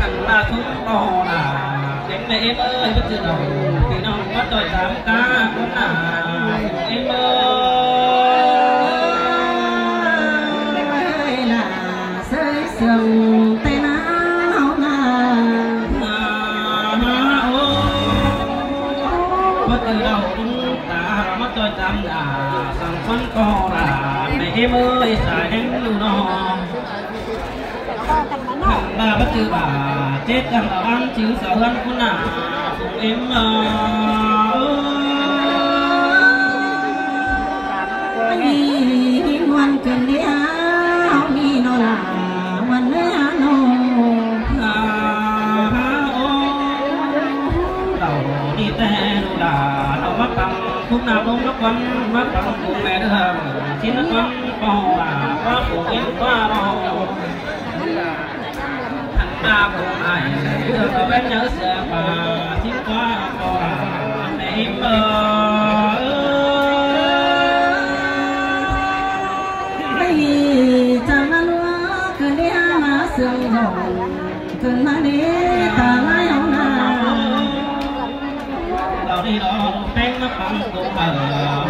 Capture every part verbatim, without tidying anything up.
Thẳng là thúng đỏ là đến mẹ em ơi, bất chợt đầu thì nó bắt tôi dám cá cũng là em ơi là sới sương tên áo là bất chợt đầu ta bắt tôi dám là sang xuân có là mẹ em ơi xài đến lu nó. Bà bất cứ bà chết rằng là ăn chứ sao hơn cũng là phùng em ơi. Ngoan cơn đi áo mi nó là ngoan lễ áo nô. Đầu đi tè lu là nó mắc tăng phúc nào cũng mắc quấn mắc tăng phúc mẹ được. Xin mắc quấn có là có phúc em có đâu. Thằng ta cũng ai được có bé nhớ xưa mà xin có có là em ơi. Bây giờ mà lúa cứ đi mà sương rồng cứ mà đi ta lai hông na. Tao đi đó, peng nó păng cô mờ,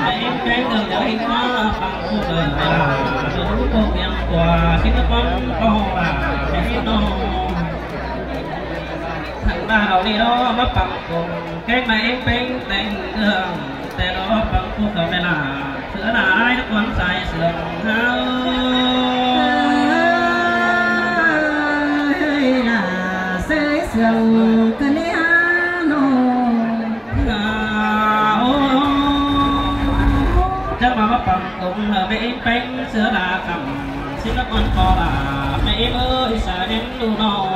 mày em peng rồi, giờ em nó păng cô mờ, là tôi cô miệng của, xin nó păng cô là, mẹ em nó. Thằng ba đầu đi đó, nó păng cô, cái mày em peng, peng đường, tè đó păng cô cờ mẹ là. Sửa là ai nó còn xài sửa hao. Hơi là sới sương cơn đi hà nội. Chắc mà mắc bằng cũng là bé em peng sửa là cầm. Xin nó còn có là bé em ơi xài đến lu nó.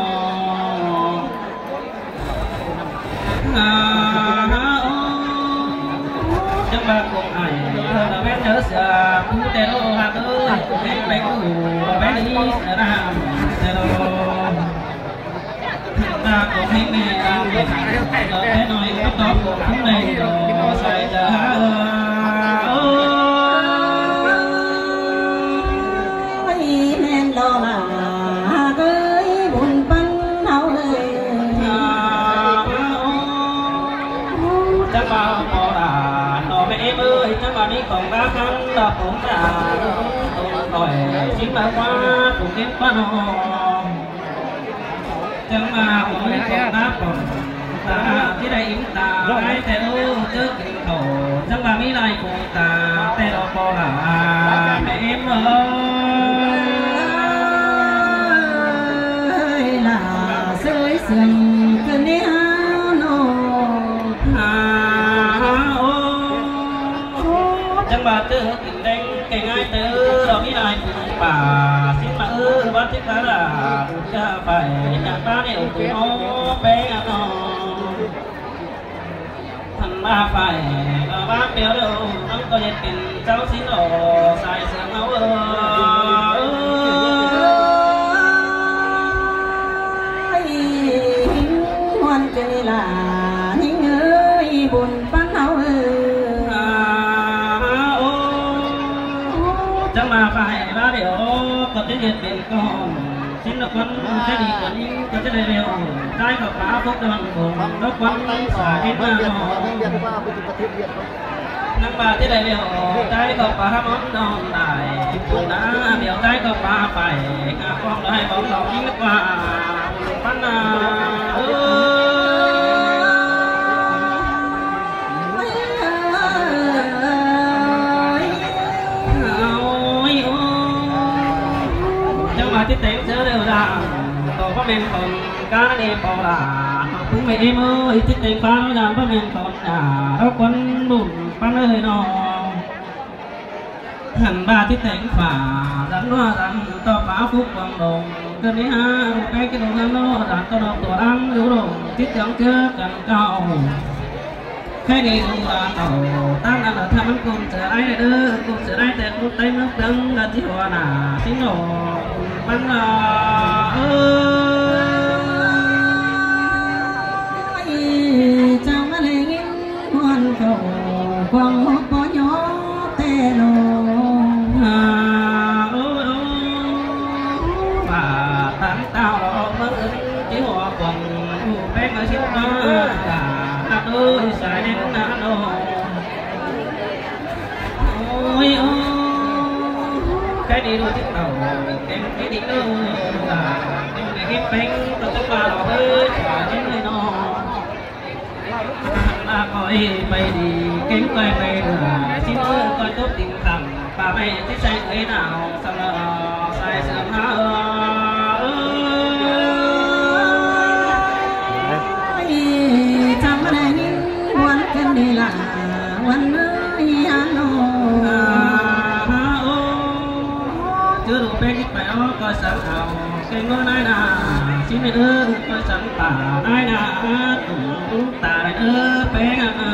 Chăm ba cùng ai, là bé nhớ xưa, phú tê đô hạt ơi, bé bé cũ, bé đi xưa ra, tê đô. Ta cũng hãy nghe ta, bé nói bắt đó cũng không này, rồi sai giờ. Ôi, men lo là, cái buồn băn hao ơi. Chắc bao mò là ꞌmí khong bá khăn đọc khong đa, khong khỏi, chính bá khóa, khong kính khóa nọ. Chắng ꞌva khong ꞌmí khong bá khong, ta, ꞌchí đảy ính ta, ái ꞌtẹ ư, chớ kính khổ, chắng ꞌva ꞌmí lai khong ta, ꞌtẹ lo ꞌpo lả, mẹ ꞌếm ơi. Ơi, lả sới sương, cơn ꞌnị hao nô. À, ô. Chắng ꞌva chớ kính đen, keng ái ꞌtẹ ư, lo ꞌmí lai khong pả, sính ꞌva ư, bát chích bá lả, chả phải, nhạc bá điệu tui ꞌnô, pé ngả nô. Hăn ꞌva phải, lo bá piêu điêu, ꞌnọng ꞌcọ ꞌdệt pên, chảu sính lo, sai sương hao ơi. Ơi, ꞌhịn ꞌmuôn ꞌchư ꞌnị lả, ꞌhịn ơi, bun ꞌpắn hao ơi. À, ô. Chắng ꞌva phải bá điêu, ꞌcọ ꞌdệt pên ꞌcọ. Sính lo ꞌquan, ꞌchớ đi ꞌquan, ꞌcọ ꞌchớ đảy điêu. Tái khảu pá phúc đon bông, lo ꞌquan, sa ꞌdệt ꞌna lo. ꞌNăng ꞌva ꞌchớ đảy điêu, tái khảu pá hăm ón đon đảy. Bun ꞌna điêu tái khảu pá phải, ngả khong đảy bóng lòng ính ꞌquá. Bun ꞌpắn ꞌna. Ơ. Ôi, ôi. Chắng ꞌva ꞌchí têng chớ điêu đa. Tô bá ꞌmen khong cá ꞌnị ꞌpo lả. Phung mẹ ꞌếm ơi, ꞌchí têng pá đa bá ꞌmen khong đa. Lo ꞌquan bun ꞌpắn ơi nô. Hăn ꞌva ꞌchí têng pá, dăn ꞌnua dăn tô pá phúc quang đông. Cơn ꞌnị hao, pé ꞌchí đông dăn ꞌnua dăn tô đông tô đăng, dú đông, ꞌchí chắng chớ căn cao. Khay đi đu đa tảu, ꞌtáng ăn đa tham ꞌmắn ꞌcum sửa đảy đa đơ, ꞌcum sửa đảy ꞌtẹ ꞌcum têng ꞌnớ ꞌpứng đa ꞌchí hua nả, sính lo, ꞌpắn lo, ơ. Ôi, chắng ꞌva đảy ꞌnghín ꞌmuôn khảu, quang hốc bó nhó ꞌtẹ lo. À, ơ, ơ. Pá tắng tao lo ꞌmớ ứn ꞌchí hua quang, ú pé ꞌmá sính ꞌmá, cả, hạt ơi, sai đen ꞌna lo. Ôi, ôi, khay đi đu ꞌchí tảu, keng khay đi đu, cả, keng khay đi peng, tô tốc ba lo ơi, sai đen ꞌna lo. Hăn ꞌva ꞌcoi pay đi, keng ꞌcoi pay lả, sính ơi ꞌcoi tốc tính khẳng, pá pay ꞌchí sai ơi nả, săng lo, sai sương hao ơi. Ôi, chắng ꞌva đảy ꞌnghín ꞌmuôn cơn đi lả, ꞌmuôn ơi hăn lo. Hao ơi, chớ đu pé ꞌchí pay ók ꞌcoi săng hao. Keng ꞌnớ nai nả, sính ꞌmen ư, ꞌcoi săng pá nai nả, tủm tủm ta nai ư, pé ngả nả.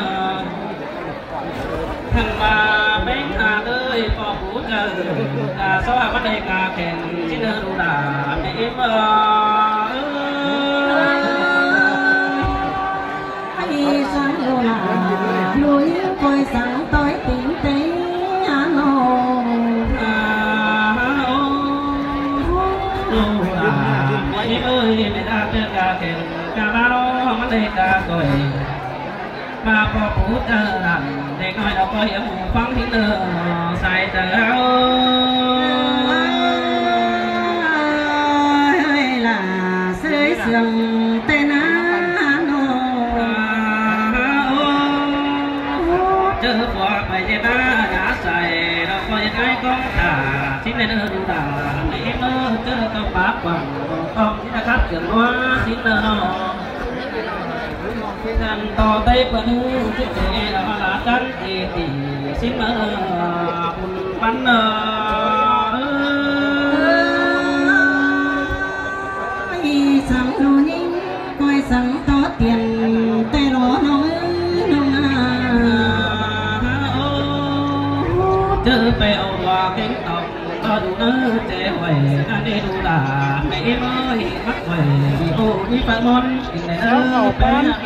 Hăn ꞌva pé ngả ơi, ꞌpo pú chaư, ta so hả ꞌmắn đảy ca khen, sính ư đu đa, mẹ ꞌếm ơi. Ơi, săng ꞌlụk lả, ꞌlụk ꞌcoi săng ꞌtoi ꞌtinh ꞌtếng hả nô. À, ô, ꞌlụk lả, ꞌmắn đảy ca khen, ca bá lo, ꞌmắn đảy ca ꞌcoi. Pá ꞌpo pú chaư lăng, đếc ꞌnọi lo ꞌcoi hiêm hảư ꞌphắng ꞌhịn ơ, sai chaư hao. Ơi, lả sới sương ꞌtẹ ꞌna nô. Chớ ꞌpo pay ꞌdệt ꞌna, dá sai, lo ꞌcoi ꞌnái cóng ta, sính ꞌmen ư đu đa, mẹ ꞌếm ơ, chớ tô pá quang, tong sính ꞌna khắp sương ꞌnua, sính ꞌna nô. Căn tô tây bơ ꞌnư, chớ tê lo la căn tê tê, sính ꞌmá, bun ꞌpắn ơ. Ơi, săng ꞌlụk ꞌnhính, ꞌcoi săng tó tiên, ꞌtẹ lo ꞌnọng ơi ꞌnọng à. Chớ pay au ꞌva keng tong, ꞌcọ đu ꞌnớ ꞌchẹ huê, ꞌnặn đé đu đa, mẹ ꞌếm ơi, mắc huê, đi ô, đi pá ꞌmón, kin đé ꞌnớ, pay ꞌnặn.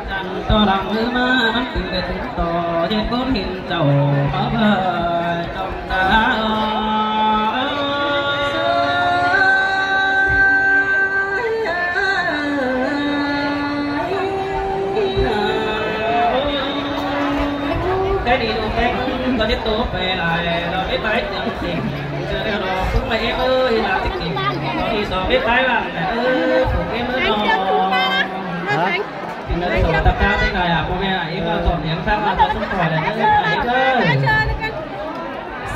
Chắng tô lăng ꞌmứ ꞌmá, ꞌmắn tứm pét tứm tô, ꞌdệt ꞌcốn hin chảu, máư bơi, tong ta. Cái đi đu cái có tiếp tục về lại rồi cái bãi tiệm thịt. Chưa đeo đồ cũng mà em ơi là cái gì. Đi so cái bãi bằng này ơ cũng em ơi nó. Hả? Thì nó đi so tập ta thế này à, cô nghe à, em vào dọn miếng sang vào trong khỏi là nó em ơi.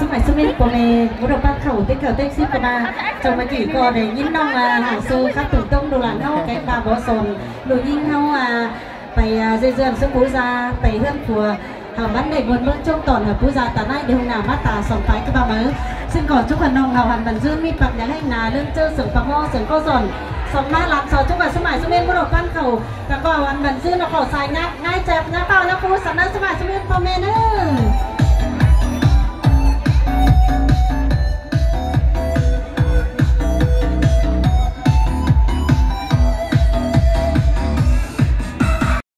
Sứ ꞌmạy sứ ꞌmen ꞌpo ꞌme ꞌmú ꞌlụk ꞌpắn khảu ꞌtếng khảu ꞌtếng síp ꞌcọ ꞌva, trong ꞌmá kỉ ꞌcọ đảy ꞌnghín ꞌnọng, à, hảư sư khắp tửng tông đu lả ꞌnọng kéng ba bók son, đu ꞌnhính ꞌháu, à, pay, à, ꞌdệt ꞌdượn ꞌsướng pú da, pay ꞌhướn phua, hảư ꞌmắn đảy ꞌmuôn ꞌmớng ꞌchốm tỏn hảư pú da ta ꞌnái đu ꞌnạ ꞌmá ta song pay ꞌcọ ꞌva máư. ꞌSướng ꞌcọ ꞌchú khăn ꞌnọng hảư ꞌhăn băn dưn ꞌmí ꞌpặp nhăng ꞌhéng nả ꞌlươn ꞌchớ sương păng ꞌhó sương ꞌcó son, son ꞌmá ꞌlam so ꞌchú ꞌva sứ ꞌmạy sứ ꞌmen ꞌmú ꞌlụk ꞌpắn khảu, ta ꞌcọ ꞌhăn băn dưn ꞌnọ khảu sai ꞌnhá, ꞌngai chép ꞌnhá ꞌpáo ꞌnhá pú săn ꞌnớ sứ ꞌmạy sứ ꞌmen ꞌpo ꞌme ꞌnớ.